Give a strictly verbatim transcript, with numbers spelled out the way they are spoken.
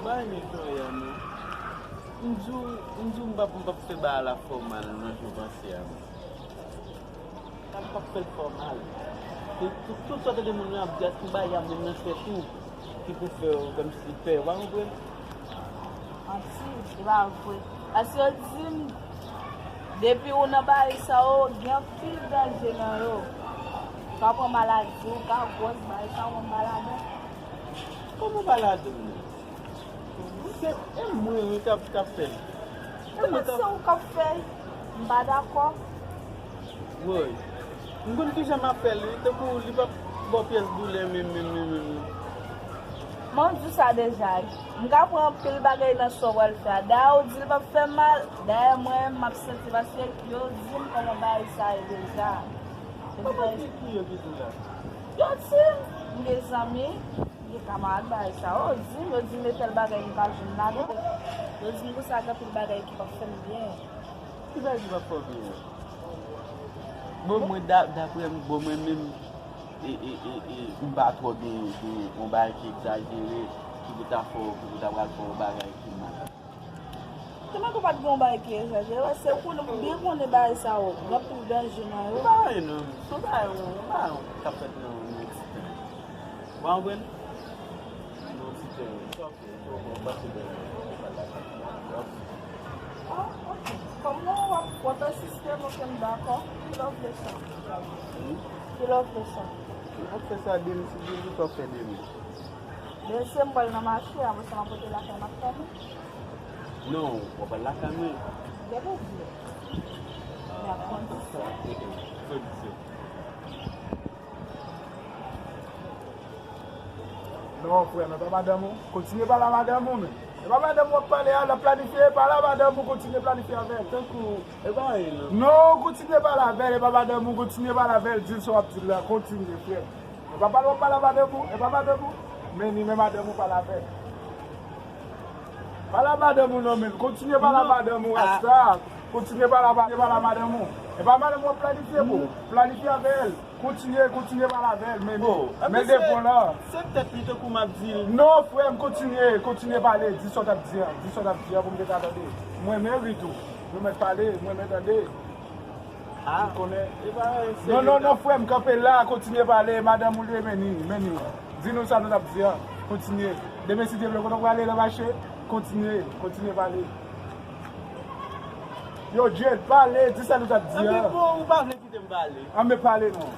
Pa renmen fè anyen, non. M di w, m di w, m p ap, m p ap fè bagay la fòmal nan jan w panse a, non. M p ap fè l fòmal. Tout, tout, tout sòt de moun yo ap di, èske bagay a menm nan tèt ou ki pou fè w kòmsi pè, w pa konprann? Manti, se pa vre. Paske yo di m, depi ou nan bagay sa yo, gen anpil danje nan yo. Ou ka pran maladi, ou ka gwòs, bagay sa yo, ou pa ladan. Kòman w pa ladan, non? Se, e mwen wi k ap, k ap fè l. E mwen k ap. Se ou k ap fè l. M pa dakò. Woy. M konn kijan m ap fè l wi. Tankou li p ap ba w pyès doulè menm, menm, menm, menm. Mwen di w sa deja wi. M ka pran anpil bagay nan sa w pral fè a. Dayè ou di l p ap fè m mal. Dayè mwen menm m ap santi paske yo di m kòman bagay sa ye deja. Kòman ki, ki yo ki di w la? Yo di m. M gen zanmi. Gen kamarad bagay sa yo di m, yo di m e tèl bagay m pa jwenn ladan. Yo di m konsa gen anpil bagay ki p ap fè m byen. Ki bagay ki p ap fè w byen? Bon, mwen, da- daprè m, bon, mwen menm, e, e, e, e, m pa twò gen, gen yon bagay ki egzajere, ki pou ta fè w, ki pou ta pral fè w yon bagay ki mal. Tèlman ke w pa t gen yon bagay ki egzajere, se ou konnen, ou byen konnen bagay sa yo, gen anpil danje nan yo. Bagay non, se yon bagay, yon bagay k ap fèt nan, nan yon ti tan. Ou pa konprann? Nan yon ti tan. Sa w fè, sa w fè, w pase bèl. Ah, ok. Kòm w ap, w ap ensiste, mwen fè m dakò. Ki lè w vle sa? Hmm? Ki lè w vle sa? Ou ap fè sa demen, si Dye vle, sa w fè demen. Demen se m pral nan mache, apre sa m ap pote lakay m ap fèmen. Non, w ap al lakay mwen. Gade byen. Y ap konn sa. Non, frè m, e pa madanm ou. Kontinye pale a madanm ou, men. E pa madanm ou w ap pale a, l ap planifye, pale a madanm ou, kontinye planifye avè l. Tankou, e pa anyen, non. Non, kontinye pale avè l, e pa madanm ou, kontinye pale avè l, di l sa w ap di l la, kontinye, frè m. E pa pale w ap pale a madanm ou, e pa madanm ou. Men ni men madanm ou pale avè l. Pale a madanm ou non, men kontinye pale a madanm ou, rasta. Kontinye pale a, pale a madanm ou. E pa madanm ou ap planifye pou. Planifye avè l. Kontinye, kontinye pale avè l, men, men, men se, devan la. Se tèt li tankou m ap di l. Non, frè m, kontinye, kontinye pale. Di sa w t ap di a, di sa w t ap di a pou m te ka tande. Mwen, men ri tou. Mwen mèt pale, mwen mèt tande. Ah. Ou konnen? Non, non, non, frè m, kanpe la, kontinye pale, madanm ou li ye, men ni, men ni. Di nou sa nou t ap di a, kontinye. Demen, si Dye vle, kote w prale nan mache, kontinye, kontinye pale. Yo, Jade, pale, di sa nou t ap di a. Anben, bon, ou pa vle kite m pale. Anben, pale non.